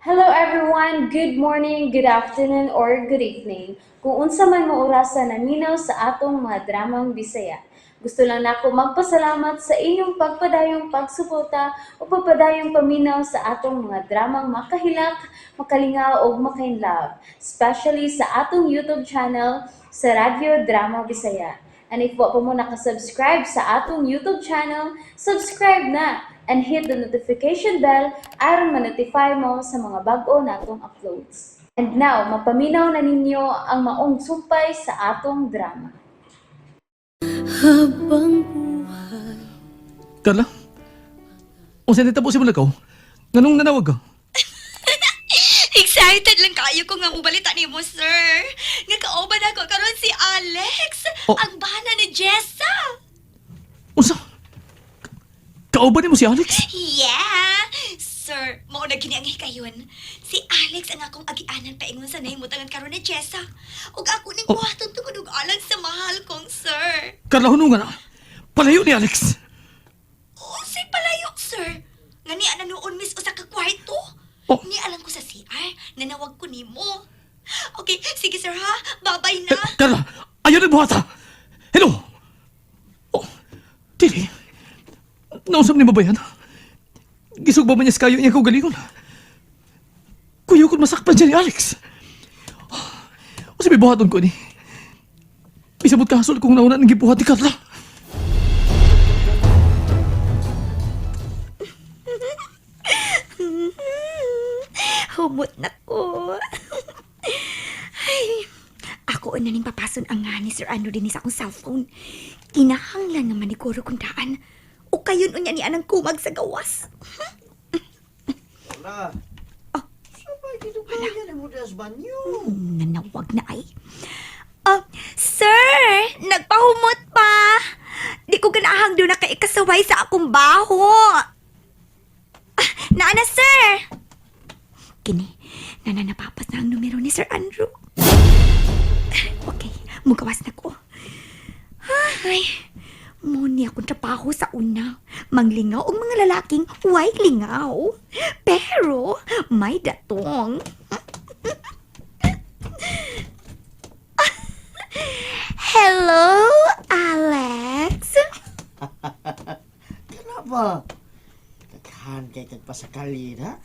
Hello everyone! Good morning, good afternoon, or good evening. Kung unsa man mo orasa naminaw sa atong mga dramang Bisaya. Gusto lang nako magpasalamat sa inyong pagpadayong pagsuporta o pagpadayong paminaw sa atong mga dramang makahilak, makalingaw ug makainlove, especially sa atong YouTube channel sa Radyo Drama Bisaya. And if wa pa mo nakasubscribe sa atong YouTube channel, subscribe na and hit the notification bell aron ma-notify mo sa mga bag-o natong uploads. And now, mapaminaw na ninyo ang maong sumpay sa atong drama. Habang buhay. Carla? Unsa nitabo sa imong lakaw? Nganong nanawag ka? Excited lang kayo ko nga mobalita nimo, sir. Nga kauban ako karon si Alex, Oh. ang bana ni Jessa. Unsa? Kauban nimo si Alex? Yeah! Sir, mao na gini ang hikayon. Si Alex ang akong agianan paingon sa nahimutangan karon ni Jessa. Ug ako ning Oh. buhaton tungod og alang sa mahal kong sir. Carla, hunungan na. Palayo ni Alex. Unsay palayo, sir? Nga niya na noon miss usa ka kwarto. Oh. Ni alam ko sa CR, nanawag ko nimo. Okay, sige sir ha. Bye-bye na. Eh, Carla, ayaw na buhata. Hello? Oh, dili. Nausap ni babayan. Gisugba ba niya sa kayo niya kaugalingon? Kuya ko masakpan siya ni Alex. O sabi buhaton ko ni. Isabot kasol kung nauna ng gibuhat ni Carla. Humot na ko. Ay, ako na ning papason ang nga ni Sir Andrew din sa akong cellphone. Kinahanglan nga maniguro kung daan. O kayon unya ni anang kumag sa gawas. Wala. Oh. Sabay dito ka yan mo das banyo. Nanawag na ay. Oh, sir, nagpahumot pa. Di ko ganahang doon na kaikasaway sa akong baho. Ah, naana, sir. Kini, nana napapas na ang numero ni Sir Andrew. Okay, mugawas na ko. Ay, muni akong trabaho sa una. Manglingaw ang mga lalaking way lingaw. Pero, may datong. Hello, Alex. Kana ba? Daghan kay kag pasakali na.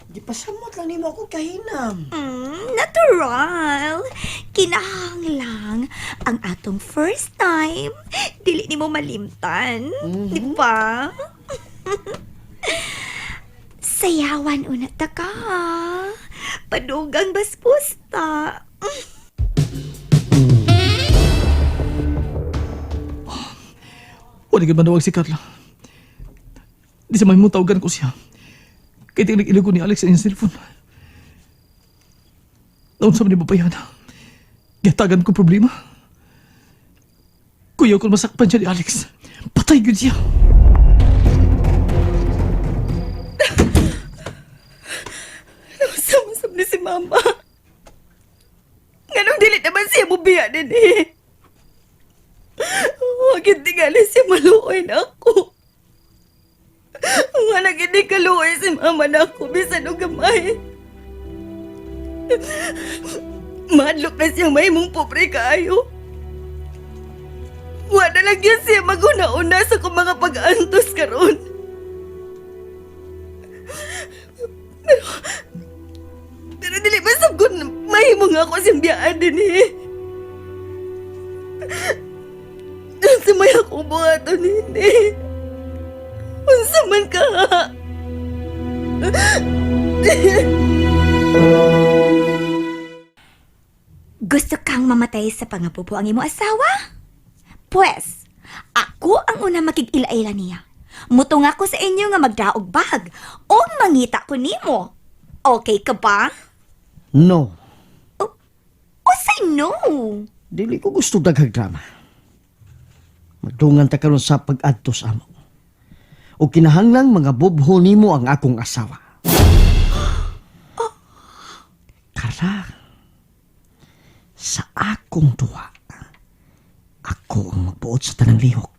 Di pasamot lang nimo ako kahinam. Natural. Kinahanglang ang atong first time. Dili nimo malimtan. Di ba? Sayawan una ta ka. Ha? Padugang baspusta. Wala ka manawag si Carla. Di sa may mutawagan ko siya. Kaya tingnan ko ni Alex sa iyang cellphone. Naon sa ni babayan. Gatagan ko problema. Kuya ko masakpan siya ni Alex. Patay yun siya. Sama-sam ni si Mama. Nganong dili naman siya mubiya din eh. Huwag tingali siya maluoy na ako. Nga nang hindi kaluoy si Mama na ako bisan og gamay. Madlok na siyang mahimong pobre kaayo. Wala lang yun siya maguna-una sa kong mga pag-antos karon. Pero dili man sab kun mahimo nga ako siyang biyaan din eh. Unsa may akong buhaton hindi. Unsa man ka? Gusto kang mamatay sa pangabubo ang imo asawa? Pwes, ako ang una makig-ila-ila niya. Mutong ako sa inyo nga magdaog bag o mangita ko nimo. Okay ka ba? No. O say no. Dili ko gusto daghag drama. Magdungan ta karon sa pag-adto sa amo. O kinahanglang mga bubho nimo ang akong asawa. Carla, sa akong tuwa, ako ang magbuot sa tanang lihok.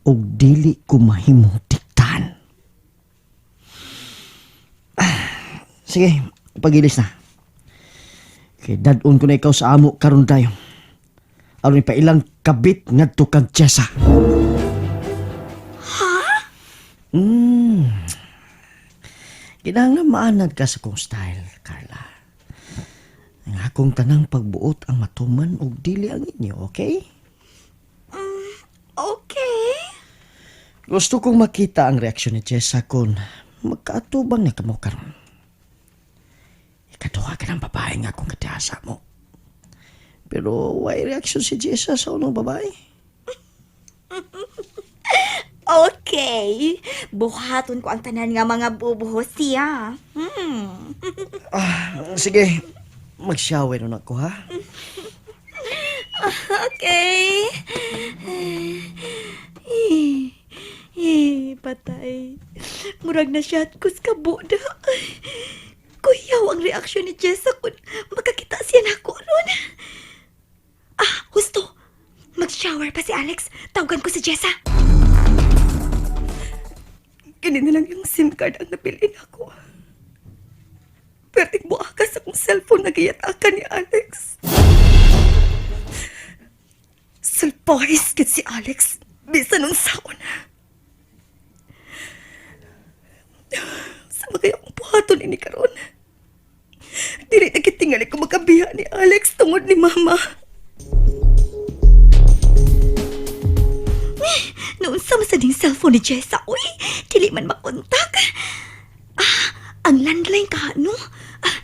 Og dili ko mahimong diktahan. Sige, pagilis na. Kay dadon ko na ikaw sa amo karon dayon. Aron ipailang kabit ngadto kang Jessa. Ha? Kinahanglan maanad ka sa kong style, Carla. Ang akong tanang pagbuot ang matuman og dili ang inyo, okay? Okay. Gusto kong makita ang reaksyon ni Jessa kung magkaatubang na kamo karon. Ikaduha ka ng babae nga akong kadasa mo. Pero why reaksyon si Jessa sa unang babae? Okay. Buhaton ko ang tanan nga mga bubuho siya. Sige, mag-shower na ako ha. Okay. Eh, eh, patay. Murag na siya at kus kabuda. Kuyaw ang reaksyon ni Jessa kung makakita siya na ako ron. Ah, husto. Mag-shower pa si Alex. Tawagan ko si Jessa. Kini na lang yung SIM card ang napiliin ako. Perting buakas akong cellphone na giyatakan ni Alex. Sulpahis kit si Alex. Bisan nung saon. Sa mga akong buhaton ini karon. Dili na kitingali ko magkabiha ni Alex tungod ni Mama. Noon sa ding cellphone ni Jessa, uy, dili man makontak. Ah, ang landline ka, no? Ah.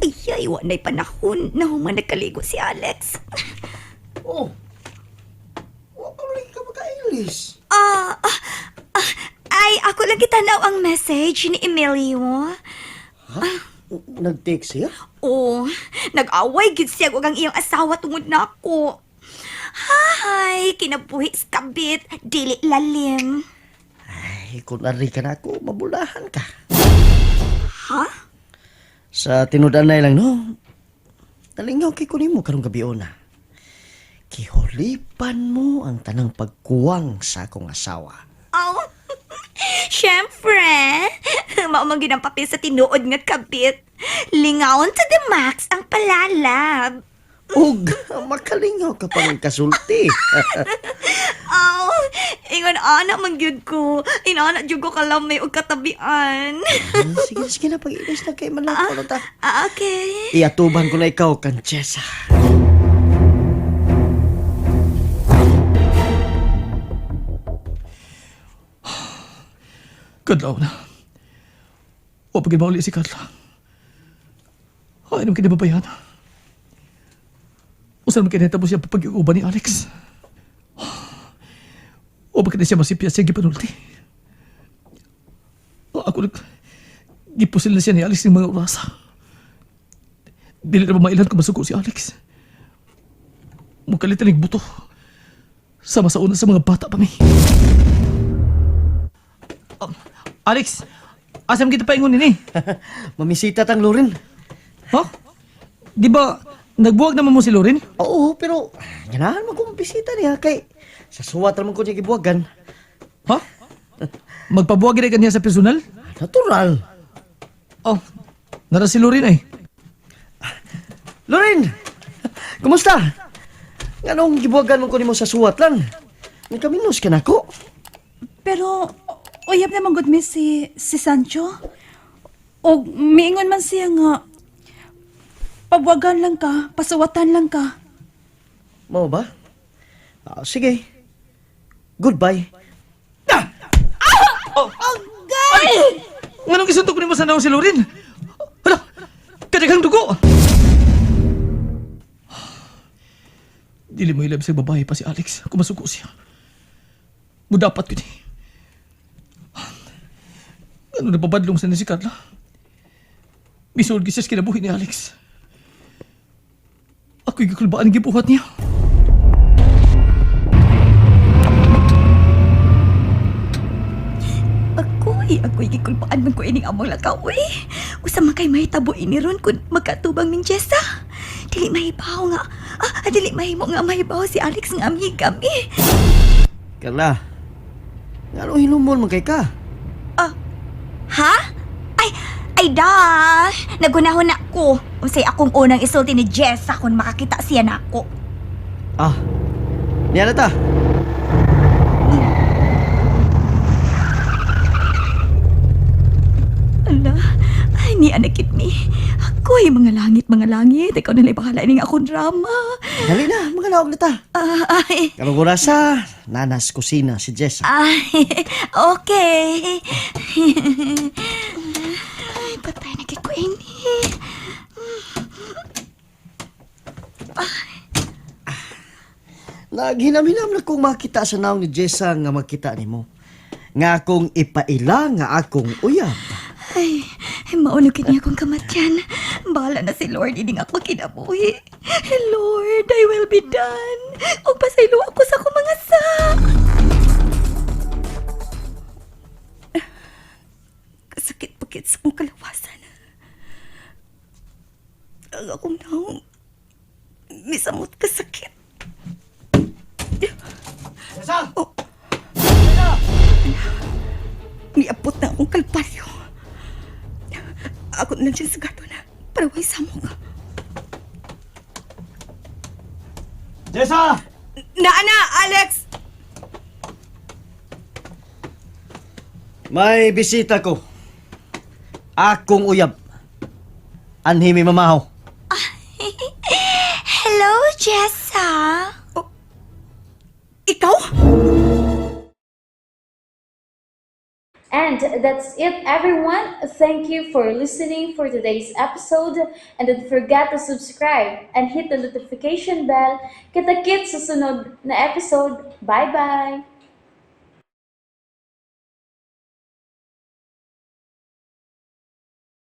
Ay, ay, wa na'y panahon na human nagkaligo si Alex. Oh, wa pa rin ka makailis. Ah, ah, ah, ay, ako lang kitanaw ang message ni Emilio. Nag-text siya? Oh, nag-away gid siya ug ang iyang asawa tungod na ako. Hay, kinabuhi sa kabit, dili lalim. Ay, kung ari ka na ako, mabulahan ka. Ha? Sa tinud-anay lang, no? Nalingaw kay kunin mo karong gabi una. Kihulipan mo ang tanang pagkuwang sa akong asawa. Oh, syempre. Mao man gyud ang papel sa tinuod nga kabit. Lingaon to the max ang palalab. Ug, makalingaw ka pang kasulti. Oh, ingon ana man gyud ko. Inana jud ko kalamay og katabian. Sige, sige na, pag-ilis na kay manako na ta. Ah, okay. Iatuban ko na ikaw, Kanchesa. Kadlaw na. Wa pa gid mauli si Carla. Ay, naman kinababayan. Usan man kinahitabo siya pag-iuban ni Alex. Wa pa kini siya masipya siya gipanulti. Ako nag... Gipusil na siya ni Alex ng mga orasa. Dili na ba mailan kung masuko si Alex. Mukalit na buto. Sama sa una sa mga bata pa mi. Alex, asam kita paingon nini? Mamisita tang Lorin. Ha? Di ba nagbuwag naman mo si Lorin? Oo, pero ganahan mo kong bisita niya kay sa suwat naman ko niya gibuwagan. Ha? Magpabuwag rin kaniya sa personal? Natural. Oh, nara si Lorin ay. Lorin! Kumusta? Nganong gibuwagan mo ko nimo sa suwat lang? Nagkaminos ka na ko. Pero, uyab naman gud mi si Sancho. O miingon man siya nga, pabuwagan lang ka, pasuwatan lang ka. Mao ba? Ah, sige. Goodbye. Nganong gisuntok nimo sa naong si Lorin? Hala, kadaghang dugo! Dili mo ilab sa babae pa si Alex kung masuko siya. Mudapat ko ni. Ano nababadlong sa ni si Carla? Misulgi siya sa kinabuhi ni Alex. Ako'y gikulbaan ang gibuhat niya. Ako'y, ako'y gikulpaan man ko ining among lakaw, uy. Usa man kay mahitabo ini ron kun magkatubang ning Jessa. Dili mahibaw nga, ah, dili mahimo nga mahibaw si Alex nga amig kami. Carla, nganong hinumon man kay ka? Ah, ha? Ay da, nagunahon na ko. Unsay akong unang isulti ni Jessa kung makakita siya nako. Ah, niya na ta. Ala, ay ni anakit mi. Ako'y mga langit, mga langit. Ikaw na lang bahala ning akong drama. Dali na, mga laog na ta. Ah, ay, Karong orasa, nanas kusina si Jessa. ay, okay. Ay, patay na kay ko ini. Naghinam-hinam na kong makita sa naong ni Jessa nga makita nimo. Nga akong ipaila nga akong uyab. Ay, ay maunod kini akong kamatyan. Bahala na si Lord, ining ako kinabuhi. Lord, I will be done. O pasaylo ako sa akong mga sa. Kasakit pakit sa akong kalawasan. Ang akong naong misamot kasakit. Jessa! Oh. Niabot na akong kalbaryo. Ako na lang siya sa gato na para way samok. Jessa! Naana, Alex! May bisita ko. Akong uyab. Anhi mi mamahaw. Hello, Jessa. Oh, Ikaw? And that's it, everyone. Thank you for listening for today's episode. And don't forget to subscribe and hit the notification bell. Kita-kits sa sunod na episode. Bye-bye!